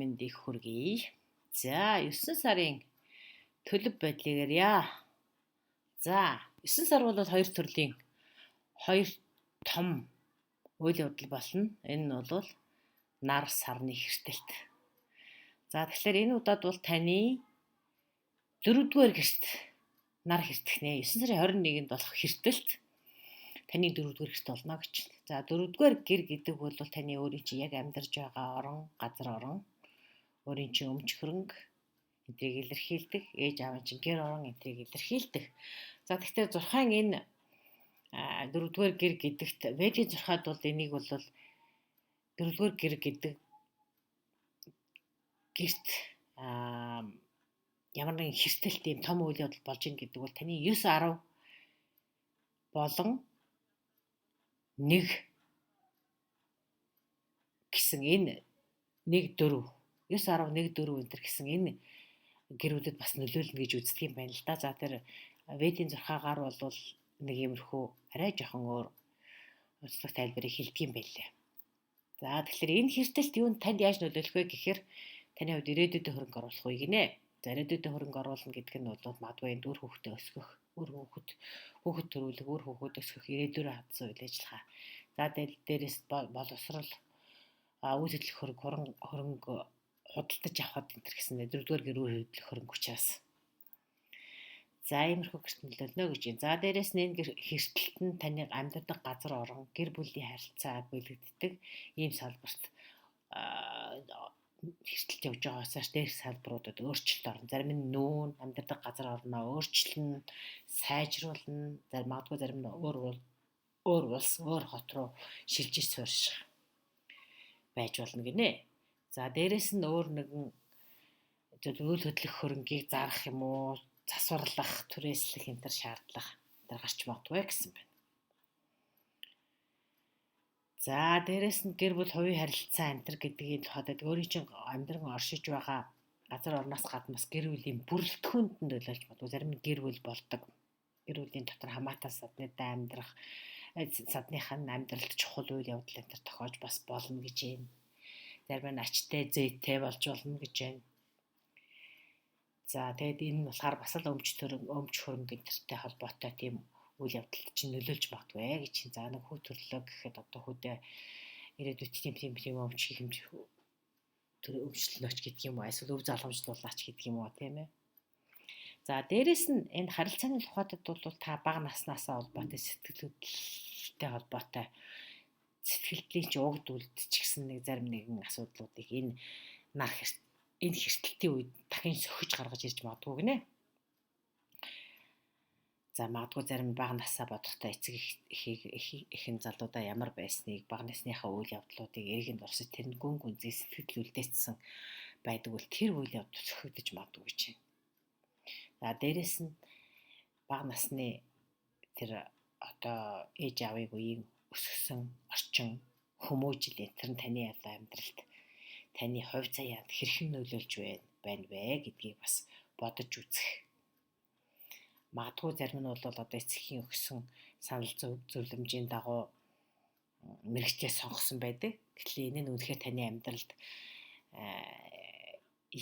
Мэндийг хүргэе. За 9 сарын төлөв байдлыг ярья. За 9 сар бол хоёр төрлийн хоёр том үйл явдал болно. Энэ нь бол нар сарны хэртэлт. За тэгэхээр энэ удаад бол таны дөрөвдүгээр гэрт нар хэртгэнэ. 9 сарын 21-нд болох хэртэлт таны дөрөвдүгээр гэрт болно гэж. За дөрөвдүгээр гэр гэдэг бол таны өөрийн чинь яг амьдарч байгаа орон, газар орон, өөрийн чинь өмч хөрөнгө энтрийг илэрхийлдэг, ээж аавын чинь гэр орон энтрийг илэрхийлдэг. За тэгэхээр зурхаан энэ дөрөвдүгээр гэр гэдэгт Ведийн зурхаад бол энийг бол дөрөвдүгээр гэр гэдэг гэрт ямар нэгэн хэртэлт ийм том үйл явдал болж ийн гэдэг бол таны 9 10 болон 1 гэсэн энэ 1 4 9 10 1 4 энэ төр гэсэн энэ гэрүүдэд бас нөлөөлнө гэж үздэг юм байна л да. За тэр Ведийн зурхаагаар бол нэг иймэрхүү арай жоохон өөр онцлог тайлбарыг хэлдэг юм байлээ. За тэгэхээр энэ хэртэлт юунд танд яаж нөлөөлөх вэ гэхээр таны хувьд ирээдүйдээ хөрөнгө оруулах үе гинэ. За ирээдүйдээ хөрөнгө оруулна гэдэг нь бол магадгүй энэ үр хүүхдээ өсгөх, үр хүүхэд хүүхэд төрүүлэх, үр хүүхэд өсгөх, ирээдүйрээ хадсан үйл ажиллагаа. За дээрээс боловсрал, үйл хөдлөх хөрөнгө худалдаж авахад энэ төр гэсэн дөрөвдүгээр гэр үйл хөдлөх хөрөнгө учраас. За иймэрхүү гэрт нөлөөлнө гэж байна. За дээрээс нь энэ хэртэлт нь таны амьдардаг газар орон, гэр бүлийн харилцаа бэлэгддэг ийм салбарт хэртэлт явж байгаа учраас дээрх салбаруудад өөрчлөлт орно. Зарим нь нүүн, амьдардаг газар орноо өөрчилнө, сайжруулна. Зарим магадгүй зарим нь өөр өөр улс, өөр хот руу шилжиж суурших байж болно гинэ. За дээрэс нь өөр нэгэн зүйл үйл хөдлөх хөрөнгийг зарах юм уу, засварлах, түрээслэх энэ төр шаардлага энэ гарч магадгүй гэсэн байна. За дээрэс нь гэр бүл хувийн харилцаа энэ төр гэдгийн тухайд өөрийн чинь амьдран оршиж байгаа газар орноос гадна бас гэр бүлийн бүрэлдэхүүнд нь нөлөөлж магадгүй. Зарим нь гэр бүл болдог. Гэр бүлийн дотор хамаатай садныдаа амьдрах, садных нь амьдралд чухал үйл явдал энэ төр тохиож бас болно гэж байна. Зарим нь ачтай, зээтэй болж болно гэж байна. За тэгээд энэ нь болохоор бас л өмч өмч хөрөнгө энтертэй холбоотой тийм үйл явдалд чинь нөлөөлж магадгүй гэж. За нэг хүү төрлөө гэхэд одоо хүүдээ ирээдүйд тийм тийм тийм өмч хийх юм төр өмчлөнөөч гэдэг юм уу, эсвэл өв залгамжлуулаач гэдэг юм уу, тийм ээ. За дээрэс нь энэ харилцааны тухайд бол та бага наснаасаа холбоотой сэтгэл хөдлөлтэй холбоотой сэтгэлдлийн чи угд үлдчих гэсэн нэг зарим нэгэн асуудлуудыг энэ нар энэ хэртэлтийн үед дахин сөхөж гаргаж ирж магадгүй гинэ. За магадгүй зарим бага насаа бодохдоо эцэг эхэн залуудаа ямар байсныг, бага насныхаа үйл явдлуудыг эргэн дурсаж тэр нь гүн гүнзгий сэтгэл үлдээсэн байдаг бол тэр үйл явдал сөхөгдөж магадгүй гэж байна. За дээрэс нь бага насны тэр одоо ээж аавыг үеийн өсгсөн орчин, хүмүүжил энэ төр нь таны одоо амьдралд, таны хувь заяанд хэрхэн нөлөөлж байна вэ гэдгийг бас бодож үзэх. Магадгүй зарим нь бол одоо эцгийн өгсөн санал зөвлөмжийн дагуу мэргэжлээ сонгосон байдаг. Тэгэхээр энэ нь үнэхээр таны амьдралд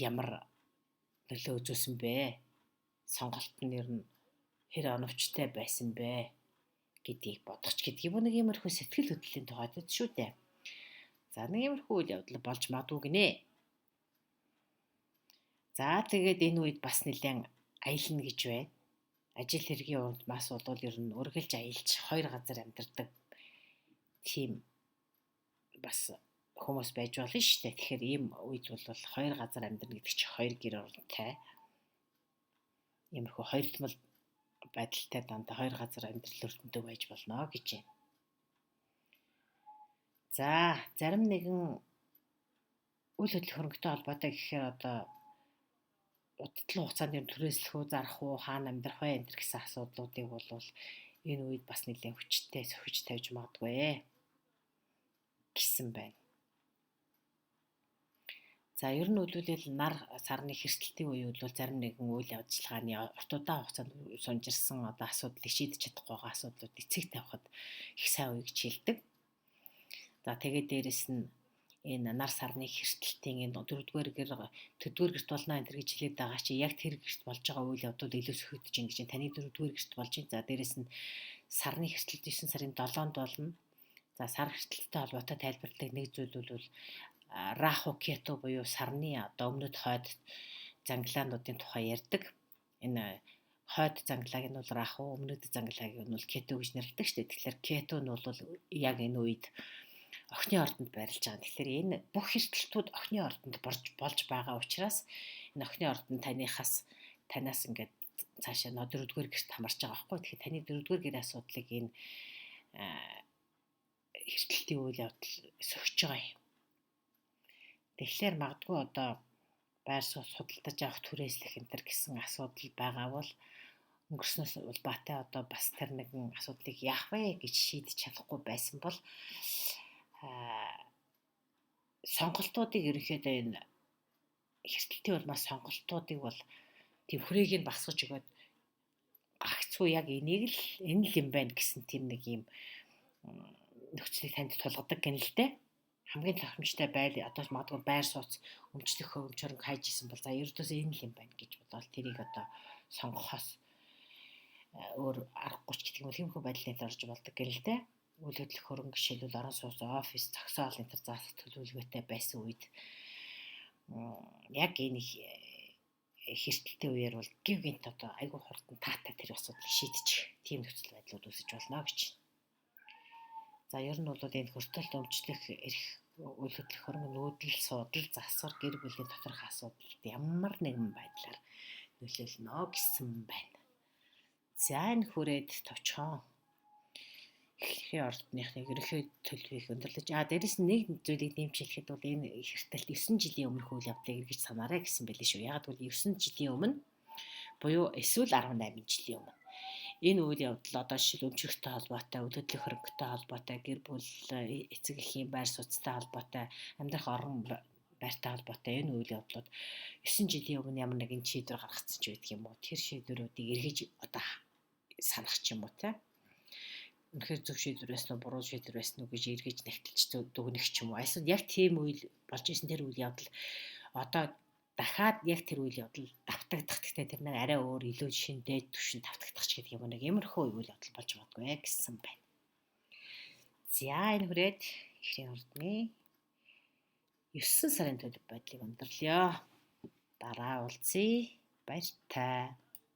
ямар нөлөө үзүүлсэн бэ? Сонголт нь ер нь хэр оновчтой байсан бэ гэдгийг бодох ч гэдэг юм уу, нэг иймэрхүү сэтгэл хөдлөлийн тухайд шүү дээ. За нэг иймэрхүү үйл явдал болж магадгүй гинэ. За тэгээд энэ үед бас нэлээд аялна гэж байна. Ажил хэргийн улмаас бол ер нь үргэлж аялж хоёр газар амьдардаг тийм бас хүмүүс байж болно шүү дээ. Тэгэхээр ийм үед бол хоёр газар амьдрна гэдэг чинь хоёр гэр оронтой. Иймэрхүү хоёрдмол байдалтай дандаа хоёр газар амьдрал өртөндөө байж болно гэж байна. За зарим нэгэн үйл хөдлөх хөрөнгөтэй холбоотой гэхээр одоо удалдлага хугацаанд юм түрээслэх үү, зарах уу, хаана амьдрах вэ энэ гэсэн асуудлуудыг бол энэ үед бас нэлээд хүчтэй сөхөж тавьж магадгүй гэсэн байна. За ер нь үлүүлэл нар сарны хэрсэлтийн үе бол зарим нэгэн үйл ажиллагааны урт удаан хугацаанд сунжирсан одоо асуудлыг шийдэж чадахгүй байгаа асуудлуудыг цэг тавихад их сайн үе гэж хэлдэг. За тэгээд дээрэс нь Энэ нар сарны хэртэлтийн энэ дөрөвдүгээр гэр, төддүгээр гэрт болно энэ гэж хэлээд байгаа чи яг тэр гэрт болж байгаа үйл явдлууд илүү сөхөгдөж ин гэж таны дөрөвдүгээр гэрт болж байна. За дээрэс нь сарны хэртэлт 9 сарын 7-нд болно. За сар хэртэлттэй холбоотой тайлбарладаг нэг зүйл бол Раху Кету буюу сарны одоо өмнөд хойд занглаануудын тухай ярьдаг. Энэ хойд занглааг нь бол Раху, өмнөд занглааг нь бол Кету гэж нэрлэдэг шүү дээ. Тэгэхээр Кету нь бол яг энэ үед охины ордонд байрлаж байгаа. Тэгэхээр энэ бүх хэртэлтүүд охины ордонд болж байгаа учраас энэ охины ордон танаас ингээд цаашаа нөө дөрөвдүгээр гэрт хамарч байгаа байхгүй. Тэгэхээр таны дөрөвдүгээр гэр асуудлыг энэ хэртэлтийн үйл явдал сөхөж байгаа юм. Тэгэхээр магадгүй одоо байр суурь худалдаж авах, түрээслэх энэ төр гэсэн асуудал байгаа бол өнгөрснөөс улбаатай одоо бас тэр нэгэн асуудлыг яах вэ гэж шийдэж чадахгүй байсан бол сонголтуудыг ерөнхийдөө энэ хэртэлтийн улмаас сонголтуудыг бол тийм хүрээг нь багасгаж өгөөд гагцгүй яг энийг л энэ л юм байна гэсэн тийм нэг юм нөхцөлийг танд тулгадаг гэнэ л дээ. Хамгийн тохиромжтой байл одоо магадгүй байр сууц өмчлөх өмч хөрөнгө хайж исэн бол за ердөөсөө энэ л юм байна гэж бодоод тэрийг одоо сонгохоос өөр аргагүй ч гэдэг юм уу тиймэрхүү байдлыг орж болдог гэнэ л дээ. Үйл хөдлөх хөрөнгө жишээлбэл орон сууц, офис, зогсоол энэ төр заах төлөвлөгөөтэй байсан үед яг энэ хэртэлтэй үеэр бол гів гинт одоо айгүй хурдан таатай тэр асуудлыг шийдчих тийм нөхцөл байдлууд үүсэж болно гэж. За ер нь бол энэ хөртөлт өмчлөх эрх үйл хөдлөх хөрөнгө нүүдэл судал засвар гэр бүлийн доторх асуудалд ямар нэгэн байдлаар нөлөөлнө гэсэн байна. За энэ хүрээд товчхон эхлэхийн ордныхны ерөнхий төлөвийг өндөрлөж дээрэс нь нэг зүйлийг нэмж хэлэхэд бол энэ хэртэлт 9 жилийн өмнөх үйл явдлыг эргэж санаарай гэсэн байлээ шүү. Яг гэвэл 9 жилийн өмнө буюу эсвэл 18 жилийн өмнө энэ үйл явдал одоо жишээл өмчөрхтэй холбоотой, үйл хөдлөх хөрөнгөтэй холбоотой, гэр бүл эцэг эхийн байр сууцтай холбоотой, амьдрах орон байртай холбоотой энэ үйл явдлууд 9 жилийн өмнө ямар нэгэн шийдвэр гаргацсан ч байдаг юм уу? Тэр шийдвэрүүдийг эргэж одоо санах ч юм уу те. Үнэхээр зөв шийдвэр байсан уу, буруу шийдвэр байсан уу гэж эргэж нэгтэлж дүгнэх ч юм уу. Эсвэл яг тийм үйл болж исэн тэр үйл явдал одоо дахиад яг тэр үйл явдал давтагдах. Гэхдээ тэр нэг арай өөр илүү шин дээд түвшин давтагдах ч гэдэг юм нэг иймэрхүү үйл явдал болж магадгүй гэсэн байна. За энэ хүрээд ихрийн ордны 9 сарын төлөв байдлыг өндөрлөё. Дараа уулзъя. Баяртай.